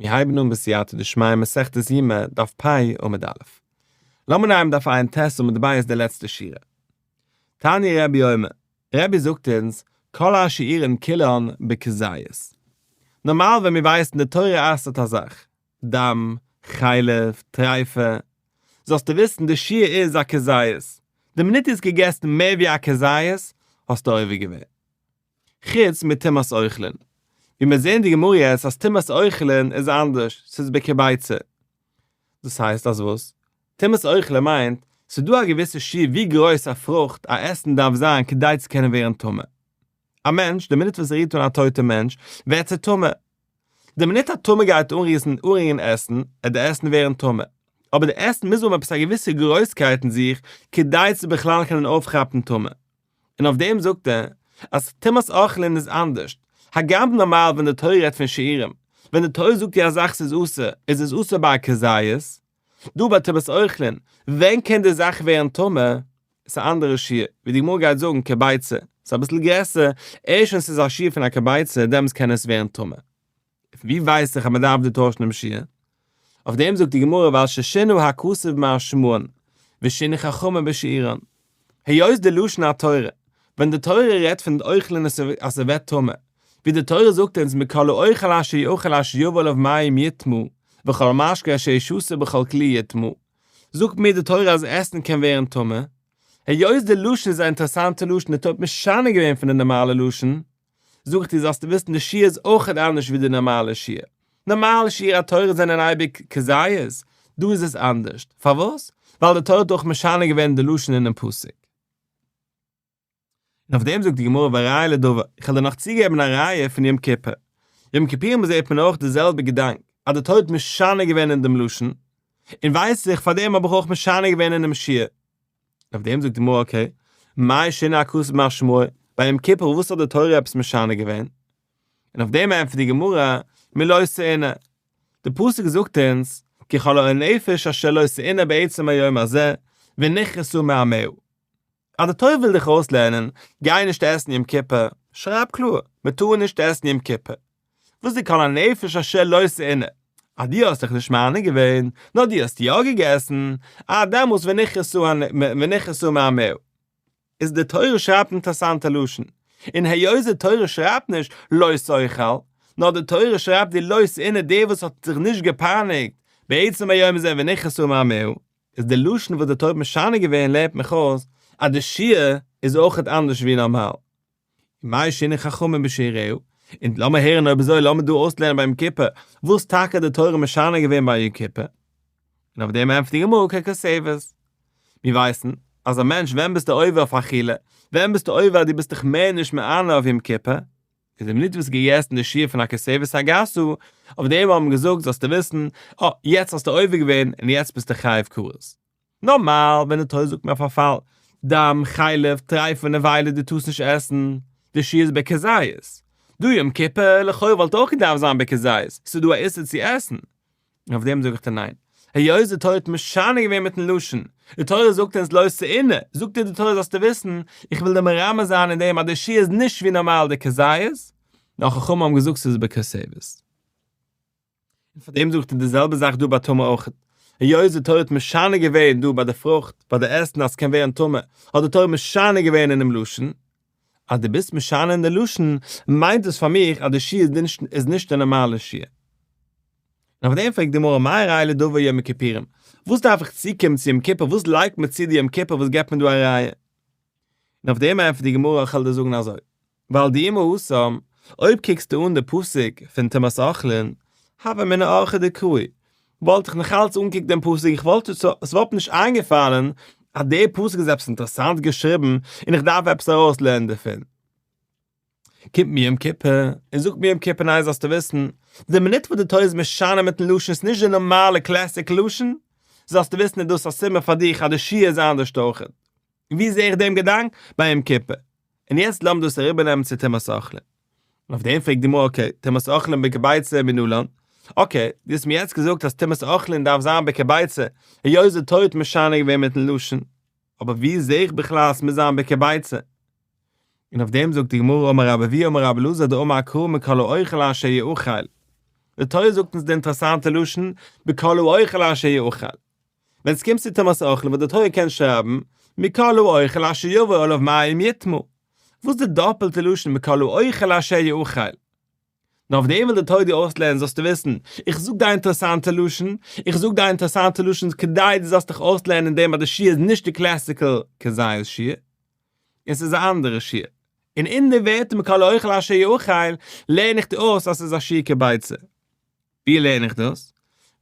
מיר הייבן אן בסייעתא דשמיא מסכת יומא דף פ' עמוד א'. לאמיר נעמען דף ע"ט עמוד ב' די לעצטע שורה. תניא רבי אומר, רבי זאגט אונז, כל השיעורין כולן בכזית. נארמאל ווען מיר ווייסן די תורה אסר'ט א זאך, דם, חלב, טריפה, זאלסטו וויסן די שיעור איז א כזית. די מינוט דו האסט געגעסן מער ווי א כזית, האסטו עובר געווען. חוץ מטומאת אוכלין. ווי מיר זעהן די גמרא יעצט אז טומאת אוכלין איז אנדערש, ס'איז בכביצה. דאס הייסט אז וואס? טומאת אוכלין מיינט, ס'איז דא א געוויסע שיעור ווי גרויס א פרוכט, א עסן דארף זיין כדי צו קענען ווערן טמא. א מענטש, די מינוט וואס ער רירט אן א טויטע מענטש, ווערט ער טמא. די מינוט א טמא גייט אנרירן אנרירן עסן, עט די עסן ווערן טמא. אבער די עסן מוז האבן עפעס א געוויסע גרויסקייט אין זיך כדי צו בכלל קענען אויפכאפן טומאה. און אויף דעם זאגט ער אז טומאת אוכלין איז אנדערשט, הגם נארמאל ווען די תורה רעדט פון שיעורים, ווען די תורה זאגט דיר א זאך ס'איז אסור, איז עס אסור ביי א כזית, דא ביי טומאת אוכלין, ווען קען די זאך ווערן טמא, איז א אנדערע שיעור, ווי די גמרא גייט זאגן כביצה, ס'איז אביסל גרעסער, ערשט ווען ס'איז א שיעור פון א כביצה דעמאלטס קען עס ווערן טמא. פון ווי ווייס איך אז מען דארף דא טוישן דעם שיעור? אויף דעם זאגט די גמרא ווייל ששינו הכתוב משמען ושינו חכמים בשיעורן. היות די לשון התורה, ווען די תורה רעדט פון אוכלין אז ס'ווערט טמא, ווי די תורה זאגט אונז מכל האוכל אשר יאכל אשר יבא עליו מים יטמא וכל משקה אשר ישתה בכל כלי יטמא, זאגט מיר די תורה אז עסן קען ווערן טמא. היות די לשון איז א אינטערעסאנטע לשון, די תורה האט משנה געווען פון די נארמאלע לשון, זאג איך דיר זאלסטו וויסן די שיעור איז אויכעט אנדערש ווי די נארמאלע שיעור. נארמאלע שיעור התורה זענען אייביג כזית, דא איז עס אנדערשט. פארוואס? ווייל די תורה האט אויך משנה געווען די לשון אינעם פסוק. און אויף דעם זאגט די גמרא וראיה לדבר, איך וועל דיר נאך צוגעבן א ראיה פון יום כיפור. יום כיפורים זעט מען אויך די זעלבע געדאנק, אז די תורה האט משנה געווען אין דעם לשון, און ווייס איך פאר דעם האב איך אויך משנה געווען אינעם שיעור. אויף דעם זאגט די גמרא okay, מאי שינה הכתוב משמעו, ביי יום כיפור וואס האט די תורה עפעס משנה געווען? און אויף דעם ענטפערט די גמרא, מלא תעונה. די פסוק זאגט אונז, כי כל הנפש אשר לא תעונה בעצם היום הזה, ונכרתה מעמיה. אז די תורה וויל דיך אויסלערנען, גיי נישט עסן יום כיפור, שרייב קלאר, מען טאר נישט עסן יום כיפור. וואס איז כל הנפש אשר לא תעונה? אז דו האסט דיך נישט מענה געווען, נאר דו האסט יא געגעסן, אה דעמאלס ונכרתה מעמיה. איז די תורה שרייבט אינטערעסאנטע לשון, און היות די תורה שרייבט נישט לא תאכל, נאר די תורה שרייבט די לא תעונה דער וואס האט זיך נישט געפייניגט בעצם היום הזה ונכרתה מעמיה, איז די לשון וואס די תורה האט משנה געווען לערנט מיך אויס אז די שיעור איז אויכעט אנדערש ווי נארמאל. מאי שינו חכמים בשיעוריה, און לאמיר הערן אויב אזוי לאמיר דא אויסלערנען ביי יום כיפור וואס טאקע האט די תורה משנה געווען ביי יום כיפור, און אויף דעם ענטפערט די גמרא ככותבת. מיר ווייסן אז א מענטש ווען ביסטו עובר אויף אכילה, ווען ביסטו עובר אז דו ביסט דיך מער נישט מענה אויף יום כיפור, איז די מינוט וואס געגעסן די שיעור פון א כותבת הגסה, אויף דעם האבן געזאגט זאלסטו וויסן, אה, יעצט האסטו עובר געווען און יעצט ביסטו חייב כרת. נארמאל ווען די תורה זאגט מיר אויף א פאל, דם, חלב, טריפה, נבילה דו טארסט נישט עסן, די שיעור איז בכזית. דא יום כיפור, לכאו' וואלט אויך געדארפט זיין בכזית, ס'איז דא א איסור צו עסן. און אויף דעם זאג איך דיר ניין. היות די תורה האט משנה געווען מיטן לשון, די תורה זאגט אונז לא תעונה, זאגט דיר די תורה זאלסטו וויסן, איך וויל דיר מרמז זיין אין דעם אז די שיעור איז נישט ווי נארמאל די כזית, נאר חכמים האבן געזאגט ס'איז בכותבת. און פאר דעם זאגט ער די זעלבע זאך דא ביי טומאה אויך. היות די תורה האט משנה געווען דא ביי די פרוכט, ביי די עסן אז ס'קען ווערן טמא, האט די תורה משנה געווען אינעם לשון. אז דו ביסט משנה אין די לשון, מיינט דאס פאר מיך אז די שיעור איז נישט די נארמאלע שיעור. און אויף דעם פרעגט די גמרא מאי ראיה לדבר יום הכיפורים? וואס דארף איך צוקומען צו יום כיפור? וואס לייגט מען צו די יום כיפור? וואס געבט מען דא א ראיה? און אויף דעם ענטפערט די גמרא, איך וועל דיר זאגן אזוי, ווייל דאי מהתם, אויב קוקסטו אן די פסוק פון טומאת אוכלין, הוה אמינא אורחיה דקראי, וואלט איך נאכאלץ אנגעקוקט דעם פסוק, איך וואלט עס וואלט נישט איינגעפאלן אז דער פסוק איז עפעס אינטערעסאנט געשריבן און איך דארף עפעס ארויסלערנען דערפון. קומט מיר יום כיפור און זאגט מיר יום כיפור ניין זאלסטו וויסן, די מינוט וואס די תורה איז משנה מיטן לשון איז נישט די נארמאלע classic לשון, זאלסטו וויסן איז דאס א סימן פאר דיך אז די שיעור איז אנדערש אויכעט. ווי זע איך דעם געדאנק? ביי יום כיפור. און יעצט לאמיר דאס אריבערנעמען צו טומאת אוכלין. און אויף דעם פרעגט די גמרא okay, טומאת אוכלין בכביצה מנלן? okay, דו האסט מיר יעצט געזאגט אז טומאת אוכלין דארף זיין בכביצה, היות די תורה האט משנה געווען מיטן לשון, אבער ווי זע איך בכלל אז ס'מוז זיין בכביצה? און אויף דעם זאגט די גמרא אמר רבי אבהו אמר רבי אלעזר דאמר קרא מכל האוכל אשר יאכל. די תורה זאגט אונז די אינטערעסאנטע לשון מכל האוכל אשר יאכל. ווען עס קומט צו טומאת אוכל וואס די תורה קען שרייבן מכל האוכל אשר יבוא עליו מים יטמא. וואס די דאפעלטע לשון מכל האוכל אשר יאכל? נאר אויף דעם וויל די תורה דיר אויסלערנען זאלסטו וויסן, איך זאג דיר א אינטערעסאנטע לשון, איך זאג דיר א אינטערעסאנטע לשון כדי דו זאלסט דיך אויסלערנען אין דעם אז די שיעור איז נישט די classical כזית שיעור, און ס'איז א אנדערע שיעור. און אין די ווערטער מכל האוכל אשר יאכל לערן איך דיר אויס אז ס'איז א שיעור כביצה. ווי לערן איך דאס?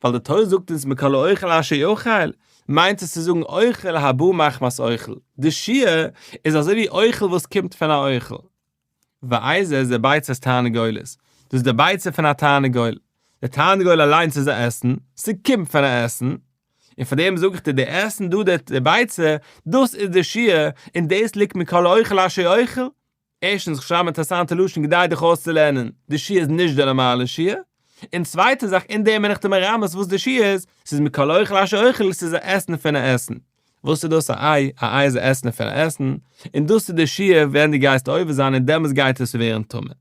ווייל די תורה זאגט אונז מכל האוכל אשר יאכל, מיינט עס צו זאגן אוכל הבא מחמת אוכל, די שיעור איז אזוי ווי אוכל וואס קומט פון א אוכל. ואיזה זה ביצת תרנגולת, דאס איז די ביצה פון א תרנגול, די תרנגול אליינס איז א עסן, ס'קומט פון א עסן, און פאר דעם זאג איך דיר די עסן דא די ביצה, דאס איז די שיעור, און דאס ליגט מכל האוכל אשר יאכל, ערשטנס איך שרייב אינטערעסאנטע לשון כדי דיך אויסצולערנען, די שיעור איז נישט די נארמאלע שיעור, און צווייטע זאך אין דעם בין איך דיר מרמז וואס די שיעור איז, ס'איז מכל האוכל אשר יאכל, ס'איז א עסן פון א עסן. וואס איז דאס א איי? א איי איז א עסן פון א עסן, און דאס איז די שיעור ווען דו גייסט עובר זיין און דעמאלטס גייט עס ווערן טמא.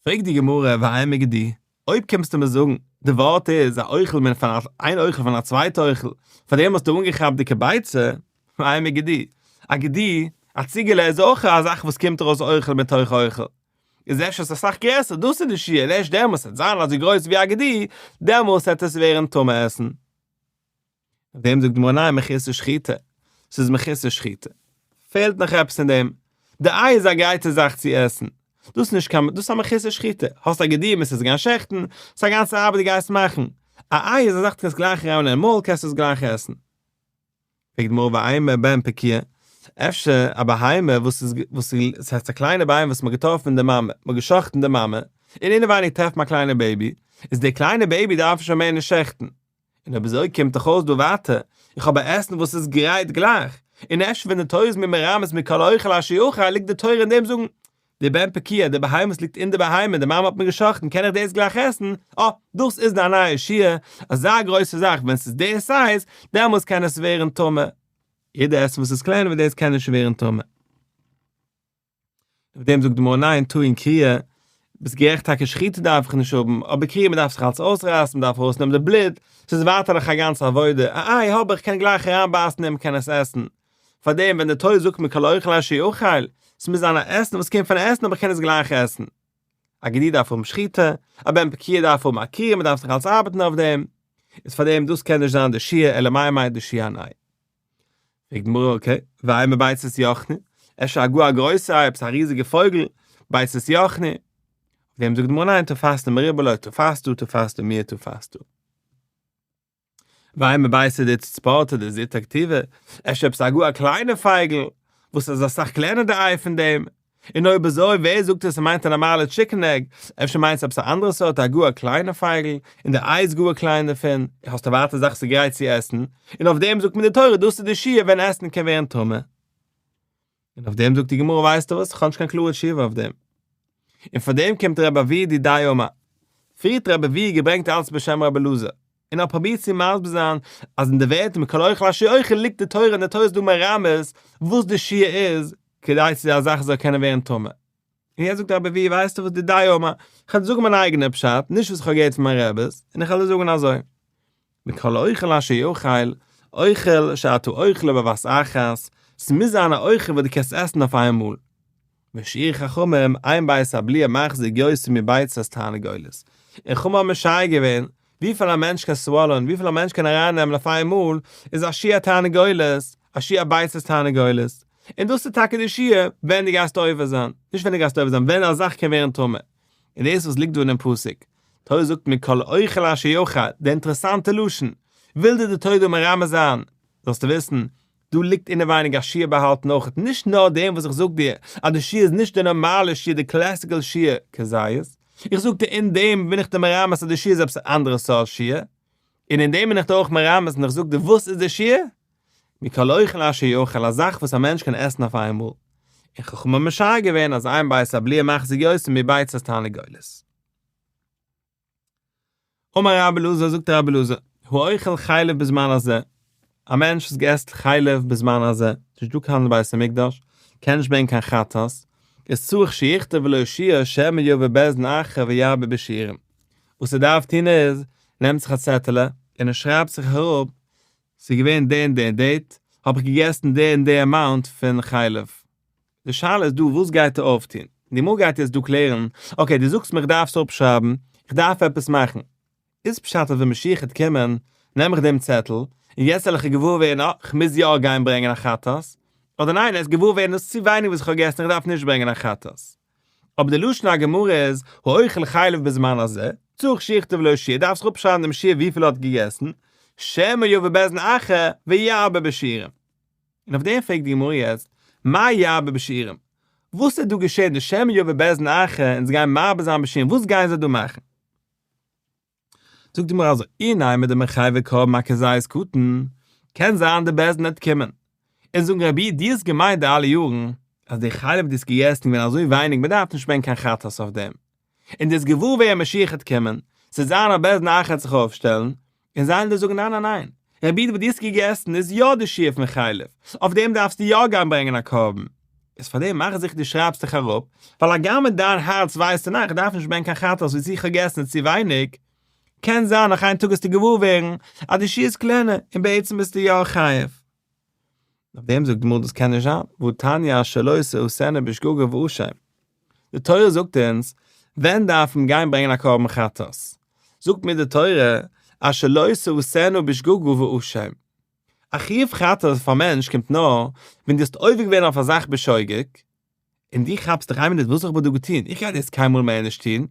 פרעגט די גמרא ואימא גדי, אויב קומסטו מיר זאגן, די ווארט איז א אוכל מן פון איין אוכל פון א צווייטע אוכל, פאר דעם האסטו אנגעכאפט די כביצה, ואימא גדי, א גדי, א ציגעלע איז אויך א זאך וואס קומט ארויס אוכל מתוך אוכל, איז אפשר עס אסאך גרעסער, דאס איז די שיעור, ערשט דעמאלס וועט זיין אזוי גרויס ווי א גדי, דעמאלס וועט עס ווערן טמא עסן. אויף דעם זאגט די גמרא ניין מחוסר שחיטה, ס'איז מחוסר שחיטה. פעלט נאך עפעס אין דעם. די איי איז א גרייטע זאך צו עסן. דאס איז נישט קיין, דאס איז א מחוסר שחיטה. האסט א גדי מוזט עס גיין שעכטן, ס'איז א גאנצע ארבעט דו גייסט מאכן. א איי איז א זאך דו קענסט גלייך ארייננעמען אין מויל קענסט עס גלייך עסן. פרעגט די גמרא ואימא בן פקועה, אפשר א בהמה וואס איז, וואס איז, ס'הייסט א קליינע בהמה וואס מ'האט געטראפן די מאמע, מ'האט געשחט'ן די מאמע, און אינעווייניג טרעפט מען א קליינע baby, איז די קליינע baby דארף מען שוין מער נישט שעכטן. און אויב אזוי קומט דאך אויס דא ווייטער, איך האב א עסן וואס איז גרייט גלייך, און אפשר ווען די תורה איז מיר מרמז מכל האוכל אשר יאכל ליגט די תורה אין דעם זאגן, די בן פקועה, די בהמה וואס ליגט אין די בהמה, די מאמע האט מיר גע'שחט'ן קען איך דאס גלייך עסן, אה, דאס איז די נייע שיעור, אזא גרויסע זאך ווען ס'איז די size, דעמאלס קען עס ווערן טמא. יעדע עסן וואס איז קלענער ווי דאס קען נישט ווערן טמא. אויף דעם זאגט די גמרא ניין, טעון קריעה, ביסט גערעכט טאקע שחיטה דארף איך נישט האבן, אבער קריעה מען דארף זיך אלץ אויסרייסן, מען דארף ארויסנעמען די בלוט, ס'איז ווייטער נאך א גאנצע עבודה, א איי האב איך, קען גלייך אריינבייסן און מ'קען עס עסן. פארדעם ווען די תורה זאגט מכל האוכל אשר יאכל, ס'מוז זיין א עסן וואס קומט פון עסן אבער איך קען עס גלייך עסן. א גדי דארף האבן שחיטה, א בן פקועה דארף האבן א קריעה, מ'דארף זיך אלץ ארבעטן אויף דעם, איז פארדעם דאס קען נישט זיין די שיעור, אלא מאי מיינט די שיעור אן איי. פרעגט די גמרא okay, ואימא ביצת יוכני, אפשר א גאר א גרויסע איי, עפעס א ריזיגע פויגל, ביצת יוכני, אויף דעם זאגט די גמרא ניין, תפסת מרובה לא תפסת, תפסת מועט תפסת. ואימא ביצה דאיצטפורתא דזוטא כתיבא, אפשר עפעס א גאר א קליינע פייגל, וואס איז אסאך קלענער די איי פון דעם, און אויב אזוי ווער זאגט עס מיינט א נארמאלע chicken egg, אפשר מיינט עס עפעס א אנדערע סארט א גאר א קליינע פייגל, און די איי איז גאר קליין דערפון, האסטו ווייטער זאך ס'איז גרייט צו עסן, און אויף דעם זאגט מיר די תורה דאס איז די שיעור ווען עסן קען ווערן טמא. און אויף דעם זאגט די גמרא ווייסטו וואס, איך האב נישט קיין קלארע תשובה אויף דעם. און פאר דעם קומט רבי אבהו דידיה אמר. פריערט רבי אבהו געברענגט אלץ בשם רבי אלעזר, און האט פרובירט צו מסביר זיין אז אין די ווערטער מכל אוכל אשר יאכל ליגט די תורה און די תורה איז דא מרמז וואס די שיעור איז כדי צו א זאך זאל קענען ווערן טמא. און יעצט זאגט רבי אבהו ווייסטו וואס דידיה אמר, איך וועל דיר זאגן מיין אייגענע פשט, נישט וואס איך האב געהערט פון מיין רעבעס, און איך וועל דיר זאגן אזוי, מכל אוכל אשר יאכל, אוכל שאתה אוכלו בבת אחת, ס'מוז זיין א אוכל וואס דו קענסט עסן אויף איינמאל. ושיערו חכמים, אין בית הבליעה מחזיק יותר מביצת תרנגולת. און חכמים האבן משער געווען, וויפיל א מענטש קען swallow ען, וויפיל א מענטש קען ארייננעמען אויף איינמאל, איז א שיעור תרנגולת, א שיעור ביצת תרנגולת. און דאס איז טאקע די שיעור ווען דו גייסט עובר זיין, נישט ווען דו גייסט עובר זיין, ווען א זאך קען ווערן טמא. און דאס וואס ליגט דא אינעם פסוק, תורה זאגט מכל אוכל אשר יאכל, די אינטערעסאנטע לשון, וויל דיר די תורה דא מרמז זיין, זאלסטו וויסן, דא ליגט אינעווייניג א שיעור באהאלטן אויך, נישט נאר דעם וואס איך זאג דיר אז די שיעור איז נישט די נארמאלע שיעור די classical שיעור כזית, איך זאג דיר אין דעם בין איך דיר מרמז אז די שיעור איז עפעס א אנדערע סארט שיעור, און אין דעם בין איך דיר אויך מרמז און איך זאג דיר וואס איז די שיעור? מכל אוכל אשר יאכל א זאך וואס א מענטש קען עסן אויף איינמאל, און חכמים האבן משער געווען אז אין בית הבליעה מחזיק יותר מביצת תרנגולת. אמר רבי אלעזר, זאגט רבי אלעזר, האוכל חלב בזמן הזה, א מענטש וואס געסט חלב בזמן הזה, ס'נישט דא קיין בית המקדש, קען נישט ברענגען קיין חטאת, איז צריך שיכתוב לו שיעור שמא יבא בית דין אחר וירבה בשיעורים. וואס ער דארף טון איז, נעמט זיך א צעטעלע און ער שרייבט זיך אראפ, ס'איז געווען די און די date, האב איך געגעסן די און די amount פון חלב. די שאלה איז דא וואס גייט ער אויפטון? די גמרא גייט יעצט דא קלערן, okay דו זאגסט מיר איך דארף עס אפשרייבן, איך דארף עפעס מאכן. איז פשט אז ווען משיח וועט קומען נעם איך דעם צעטל און יעצט וועל איך געוואר ווערן אה כ'מוז יא גיין ברענגען א חטאת, אדער ניין עס געוואר ווערן דאס איז צו ווייניג וואס איך האב געגעסן איך דארף נישט ברענגען א חטאת. אבער די לשון הגמרא איז האוכל חלב בזמן הזה, צריך שיכתוב לו שיעור, דארף זיך אפשרייבן דעם שיעור וויפיל ער האט געגעסן, שמא יבא בית דין אחר וירבה בשיעורים. און אויף דעם פרעגט די גמרא יעצט, מאי ירבה בשיעורים? וואס איז דא געשען די שמא יבא בית דין אחר אונז גייען מרבה זיין בשיעורים וואס גייען זיי דא מאכן? זאגט די גמרא אזוי, אי נימא דמיחייבי קרבן אכזית קטן, קען זיין די בית דין וועט קומען און זאגן רבי דו האסט געמיינט די אלע יארן אז די חלב וואס דו האסט געגעסן איז געווען אזוי ווייניג מען דארף נישט ברענגען קיין חטאת אויף דעם, און דו וועסט געוואר ווערן משיח וועט קומען, ס'וועט זיין א בית דין אחר וועט זיך אויפשטעלן, און זיי וועלן דיר זאגן ניין ניין ניין, רבי וואס דו האסט געגעסן איז יא די שיעור פון חלב, אויף דעם דארפסטו יא גיין ברענגען א קרבן. איז פאר דעם מאך זיכער דו שרייבסט דיך אראפ, ווייל הגם אין דיין הארץ ווייסטו ניין איך דארף נישט ברענגען קיין חטאת וואס איך האב געגעסן איז צו ווייניג, קען זיין נאך איין טאג וועסטו געוואר ווערן אז די שיעור איז קלענער און בעצם ביסטו יא חייב. אויף דעם זאגט די גמרא דאס קען נישט זיין, והתניא אשר לא תעשינה בשגגה ואשם. די תורה זאגט אונז ווען דארף מען גיין ברענגען א קרבן חטאת, זאגט מיר די תורה אשר לא תעשינה בשגגה ואשם. א חיוב חטאת פאר מענטש קומט נאר ווען דו האסט עובר געווען אויף א זאך בשוגג, און דו כאפסט דיך איין מינוט וואס איך האב דא געטון, איך גיי דאס קיינמאל מער נישט טון,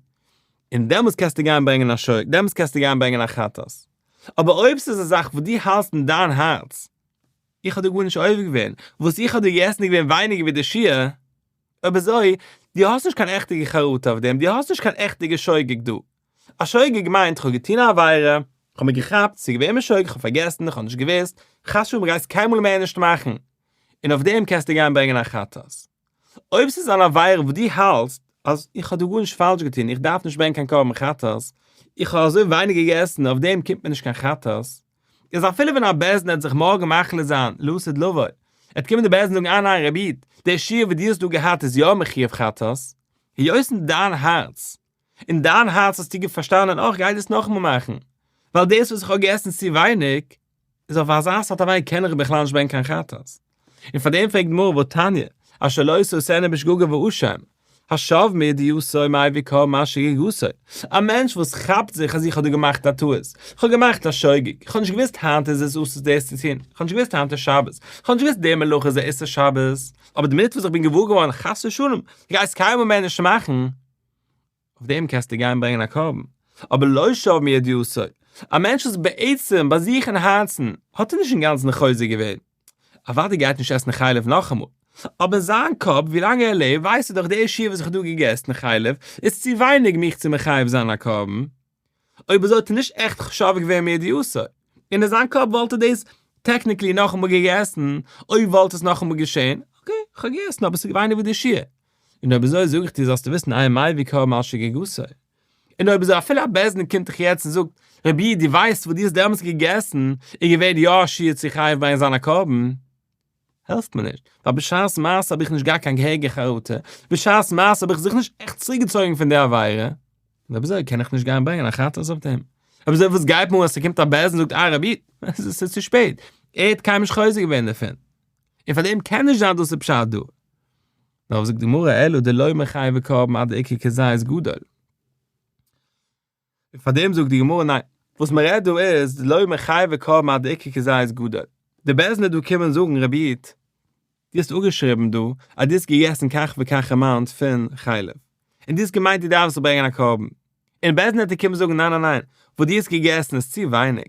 און דעמאלטס קענסטו גיין ברענגען א שוגג, דעמאלטס קענסטו גיין ברענגען א חטאת. אבער אויב ס'איז א זאך וואס דו האלסט אין דיין הארץ, איך האב דא גארנישט עובר געווען, וואס איך האב דא געגעסן איז געווען ווייניגער ווי די שיעור, אויב אזוי, דו האסט נישט קיין עכטיגע חרטה אויף דעם, דו האסט נישט קיין עכטיגע שוגג דא. א שוגג מיינט כ'האב געטון א עבירה, כ'האב מיר געכאפט, ס'איז געווען בשוגג, כ'האב פארגעסן, כ'האב נישט געוואוסט, חס ושלום כ'גיי עס קיינמאל מער נישט מאכן, און אויף דעם קענסטו גיין ברענגען א חטאת. אויב ס'איז אן עבירה וואס דו האלטסט אז איך האב דא גארנישט פאלש געטון, איך דארף נישט ברענגען קיין קרבן חטאת, איך האב אזוי ווייניג געגעסן, אויף דעם קומט מיר נישט קיין חטאת, איז אפילו ווען א בית דין וועט זיך מארגן מחליט זיין לעתיד לבוא, וועט קומען די בית דין זאגן אה ניין רבי איד, דער שיעור וואס דו האסט דא געהאט איז יא מחיוב חטאת, היות אין דיין הארץ, אין דיין הארץ האסטו פארשטאנען אה כ'גיי דאס נאכאמאל מאכן, ווייל דאס וואס איך האב געגעסן איז צו ווייניג, איז אויף אזא סארט עבירה קען איך בכלל נישט ברענגען קיין חטאת. און פאר דעם פרעגט די גמרא והתניא, אשר לא תעשינה בשגגה ואשם, השב מידיעתו מביא קרבן על שגגתו, א מענטש וואס כאפט זיך אז איך האב דא געמאכט א טעות, איך האב געמאכט א שוגג, איך האב נישט געוואוסט היינט איז עס אסור דאס צו טון, איך האב נישט געוואוסט היינט איז שבת, איך האב נישט געוואוסט די מלאכה איז א איסור שבת, אבער די מינוט וואס איך בין געוואר געווארן חס ושלום, איך גיי עס קיינמאל מער נישט מאכן, אויף דעם קענסטו גיין ברענגען א קרבן, אבער לא שב מידיעתו, א מענטש וואס בעצם ביי זיך אין הארצן האט ער נישט אינגאנצן חוזר געווען, אוודאי גייט נישט עסן חלב נאכאמאל, אבער אין זיין קאפ ווילאנג ער לעבט ווייסט ער דאך די שיעור וואס איך האב דא געגעסן חלב איז צו ווייניג מיך צו מחייב זיין א קרבן, אויב אזוי האט ער נישט עכט שב געווען מידיעתו, און אין זיין קאפ וואלט ער דאס technically נאכאמאל געגעסן אויב וואלט עס נאכאמאל געשען, okay איך האב געגעסן אבער עס איז ווייניג ווי די שיעור, און אויב אזוי זאג איך דיר זאלסטו וויסן אין מביא קרבן על שגגתו. און אויב אזוי אפילו א בית דין קומט דיך יעצט און זאגט, רבי איד דו ווייסט וואס דו האסט דעמאלטס געגעסן איז געווען יא א שיעור צו חייב ברענגען זיין א קרבן, העלפט מיר נישט, ווייל בשעת מעשה האב איך נישט געהאט קיין געהעריגע חרטה, בשעת מעשה האב איך זיך נישט עכט צוריקגעצויגן פון די עבירה, און אויב אזוי קען איך נישט גיין ברענגען א חטאת אויף דעם. אויב אזוי וואס גייט מיר אן אז ס'קומט א בית דין און זאגט אה רבי איד, עס איז צו שפעט, ער האט קיינמאל נישט חוזר געווען דערפון, און פאר דעם קען נישט זיין דאס איז פשט דא. נאר זאגט די גמרא אלא דלא מיחייבי קרבן עד דאיכא כזית גדול. און פאר דעם זאגט די גמרא ניין, וואס מען רעדט דא איז דלא מיחייבי קרבן עד דאיכא כזית גדול. די בית דין וועט דא קומען זאגן רבי איד, דו האסט אפגעשריבן דא אז דו האסט געגעסן כך וכך amount פון חלב, און דו האסט געמיינט דו דארפסט ברענגען א קרבן, און בית דין וועט דיר קומען זאגן ניין ניין ניין, וואס דו האסט געגעסן איז צו ווייניג,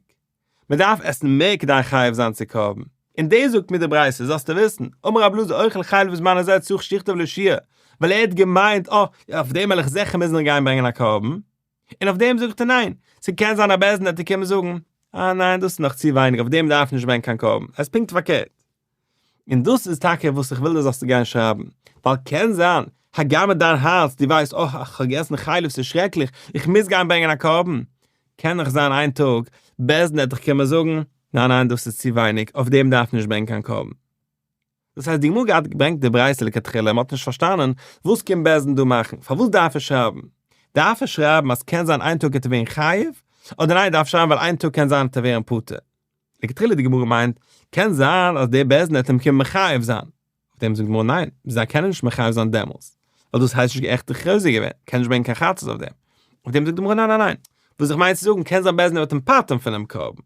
מען דארף עסן מער כדי חייב זיין צו קרבן, און דאס זאגט מיר די ברייתא, זאלסטו וויסן, אמר רב אלעזר אוכל חלב בזמן הזה צריך שיכתוב לו שיעור, ווייל ער האט געמיינט אה, אויף דעם וועל איך זיכער מוזן גיין ברענגען א קרבן, און אויף דעם זאגט ער ניין, ס'קען זיין א בית דין וועט ער קומען זאגן, אה ניין דאס איז נאך צו ווייניג אויף דעם דארף נישט ברענגען קיין קרבן, עס איז פונקט פארקערט. און דאס איז טאקע וואס איך וויל דו זאלסט גיין שרייבן, ווייל קען זיין, הגם אין דיין הארץ דו ווייסט אה איך האב געגעסן חלב ס'איז שרעקליך, איך מוז גיין ברענגען א קרבן, קען נאך זיין איין טאג, בית דין וועט דיך קומען זאגן, ניין ניין דאס איז צו ווייניג, אויף דעם דארף נישט ברענגען קיין קרבן. דאס הייסט די גמרא געהאט געברענגט די ברייתא לכתחילה, מ'האט נישט פארשטאנען וואס קומט בית דין דא מאכן, פארוואס דארף ער שרייבן? דארף ער שרייבן אז קען זיין איין טאג גייט ער ווערן חייב, אדער ניין דארף שרייבן ווייל איין טאג קען זיין וועט ער ווערן פטור? לכתחילה די גמרא מיינט, קען זיין אז דער בית דין וועט אים קומען מחייב זיין, אויף דעם זאגט די גמרא ניין, זיי קענען נישט מחייב זיין דעמאלס, ווייל דאס הייסט נישט עכט חוזר געווען, קען נישט ברענגען קיין חטאת אויף דעם, אויף דעם זאגט די גמרא ניין ניין ניין, וואס איך מיין צו זאגן קען זיין בית דין וועט אים פטר'ן פונעם קרבן.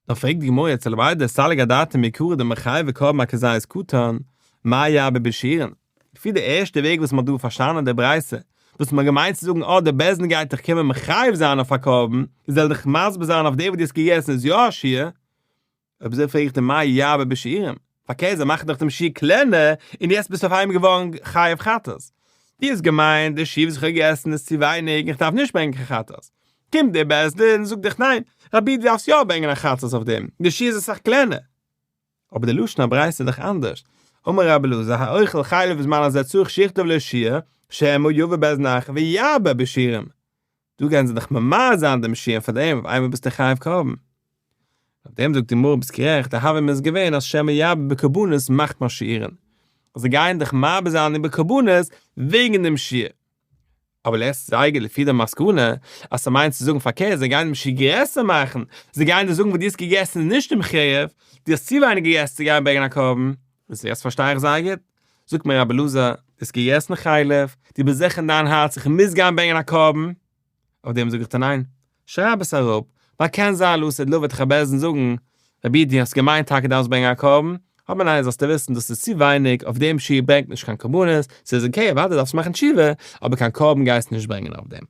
נאר פרעגט די גמרא יעצט אלמאי דסליק אדעתיה מעיקרא דמחייבי קרבן אכזית קטן, מאי ירבה בשיעורין? לפי די ערשטע וועג וואס מ'האט דא פארשטאנען די ברייתא, וואס מ'האט געמיינט צו זאגן אה די בית דין גייט דיך קומען מחייב זיין אויף א קרבן, זאל דיך מסביר זיין אויף דעם וואס דו האסט געגעסן איז יא א שיעור, אויב אזוי פרעג איך דיר מאי ירבה בשיעורים? פארקערט זיי מאכן דאך דעם שיעור קלענער און יעצט ביסטו אויף איינמאל געווארן חייב חטאת. דו האסט געמיינט די שיעור וואס איך האב געגעסן איז צו ווייניג און איך דארף נישט ברענגען קיין חטאת. קומט דער בית דין און זאגט דיך ניין, רבי דו דארפסט יא ברענגען א חטאת אויף דעם, די שיעור איז אסאך קלענער. אבער די לשון הברייתא איז דאך אנדערש, אמר רבי אלעזר האוכל חלב בזמן הזה צריך שיכתוב לו שיעור שמא יבא בית דין אחר וירבה בשיעורים. דא גייען זיי דאך ממעט זיין דעם שיעור פאר דעם אויף איינמאל ביסטו חייב קרבן. אויף דעם זאגט די גמרא ביסט גערעכט, די הוה אמינא איז געווען אז שמא ירבה בקרבנות מחמת שיעורין, אז זיי גייען דיך מרבה זיין אין בקרבנות וועגן דעם שיעור. אבער לעצט זייגער לפי די מסקנא אז ס'מיינט צו זאגן פארקערט זיי גייען דעם שיעור גרעסער מאכן, זיי גייען דיר זאגן וואס דו האסט געגעסן איז נישט דעם חיוב, דו האסט צו ווייניג געגעסן צו גיין ברענגען א קרבן, וואס יעצט פארשטיי איך זייער גוט, זאגט מיר רבי אלעזר, דו האסט געגעסן חלב, דו ביסט זיכער אין דיין הארץ איך מוז גיין ברענגען א קרבן? אויף דעם זאג איך דיר ניין, שרייב עס אראפ, ווייל קען זיין לעתיד לבא וועט דיך א בית דין זאגן, רבי דו האסט געמיינט טאקע דארפסט ברענגען א קרבן, אבער ניין זאלסטו וויסן דאס איז צו ווייניג, אויף דעם שיעור ברענגט נישט קיין קרבנות, ס'איז okay אוודאי דארפסט מאכן תשובה, אבער קיין קרבן גייסטו נישט ברענגען אויף דעם.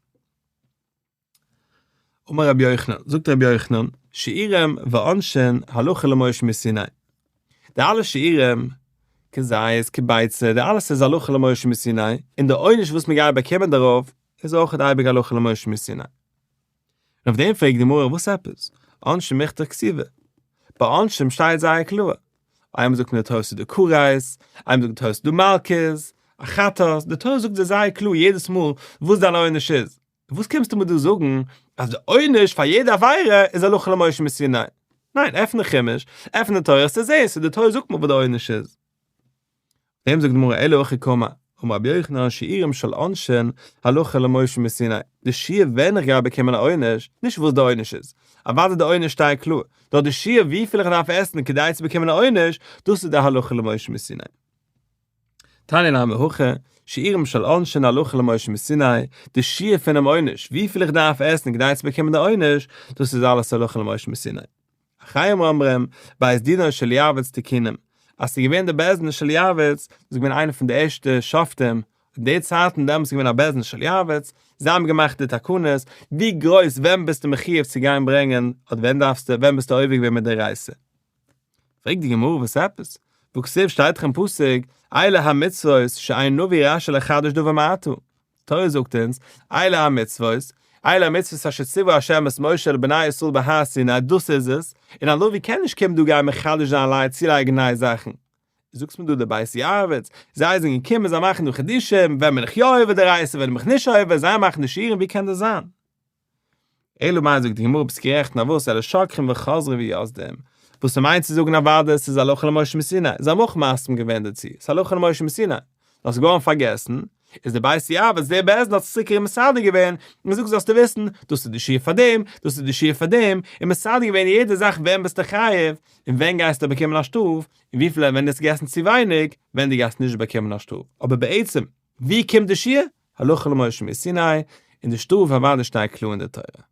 אמר רבי יוחנן, זאגט רבי יוחנן, שיעורים ועונשין הלכה למשה מסיני. די אלע שיעורים, כזית, כביצה, די אלעס איז הלכה למשה מסיני, און די עונש וואס מען גייט באקומען דערויף איז אויך אייביג הלכה למשה מסיני. און אויף דעם פרעגט די גמרא וואס עפעס? עונשין מיכתא כתיבי. ביי עונשים שטייט זייער קלאר. איינמאל זאגט מען די תורה ס'איז דא כרת, איינמאל זאגט די תורה ס'איז דא מלקות, א חטאת, די תורה זאגט זיי זייער קלאר יעדעס מאל וואס דיין עונש איז. וואס קומסטו מיר דא זאגן אז די עונש פאר יעדע עבירה איז הלכה למשה מסיני? ניין, עפן די חומש, עפן די תורה, וועסטו זען, ס'איז די תורה זאגט מיר וואס די עונש איז. דעם זאגט די גמרא אלא הכי קאמר, אמר רבי יוחנן שיעורים של עונשין הלכה למשה מסיני, די שיעור ווען איך גיי באקומען א עונש, נישט וואס די עונש איז, אוודאי די עונש שטייט קלאר, נאר די שיעור וויפיל איך דארף עסן כדי צו באקומען א עונש, דאס איז די הלכה למשה מסיני. תניא נמי הכי, שיעורים של עונשין הלכה למשה מסיני, די שיעור פונעם עונש, וויפיל איך דארף עסן כדי צו באקומען די עונש, דאס איז אלעס הלכה למשה מסיני. אחרים אומרים, בית דינו של יעבץ תיקנום, אז ס'איז געווען די בית דין של יעבץ, דאס איז געווען איינער פון די ערשטע שופטים, אין די צייטן דעמאלטס איז געווען א בית דין של יעבץ, זיי האבן געמאכט די תקנות, ווי גרויס ווען ביסטו מחיוב צו גיין ברענגען, אדער ווען דארפסטו, ווען ביסטו עובר געווען מדאורייתא. פרעגט די גמרא וואס עפעס? והכתיב שטייט דאך אין פסוק, אלה המצוות שאין נביא רשאי לחדש דבר מעתה. תורה זאגט אונז, אלה המצוות, אלה המצוות אשר ציוה ה' את משה אל בני ישראל בהר סיני, דאס איז עס, און א נביא קען נישט קומען דא גיין מחדש זיין לייען צולייגן נייע זאכן. זאגסט מיר דא די בית יעבץ, זיי זענען געקומען זיי מאכן דא חידושים, ווען בין איך יא עובר דאורייתא ווען בין איך נישט עובר, זיי מאכן די שיעורים ווי קען דאס זיין? אלא מאי זאגט די גמרא ביסט גערעכט נאר וואס אלא שוכחין וחוזרין ויוסדין, וואס ס'מיינט צו זאגן אוודאי ס'איז הלכה למשה מסיני, זיי האבן אויך מסכים געווען דערצו, ס'איז הלכה למשה מסיני, נאר ס'איז געווארן פארגעסן, איז די בית יעבץ דער בית דין האט עס צוריק מסדר געווען, און געזאגט זאלסטו וויסן, דאס איז די שיעור פאר דעם, דאס איז די שיעור פאר דעם, און מסדר געווען יעדע זאך ווען ביסטו חייב, און ווען גייסטו באקומען א שטראף, און וויפיל ווען דו האסט געגעסן צו ווייניג, ווען דו גייסט נישט באקומען א שטראף, אבער בעצם ווי קומט די שיעור? הלכה למשה מסיני, און די שטראף אוודאי שטייט קלאר אין די תורה.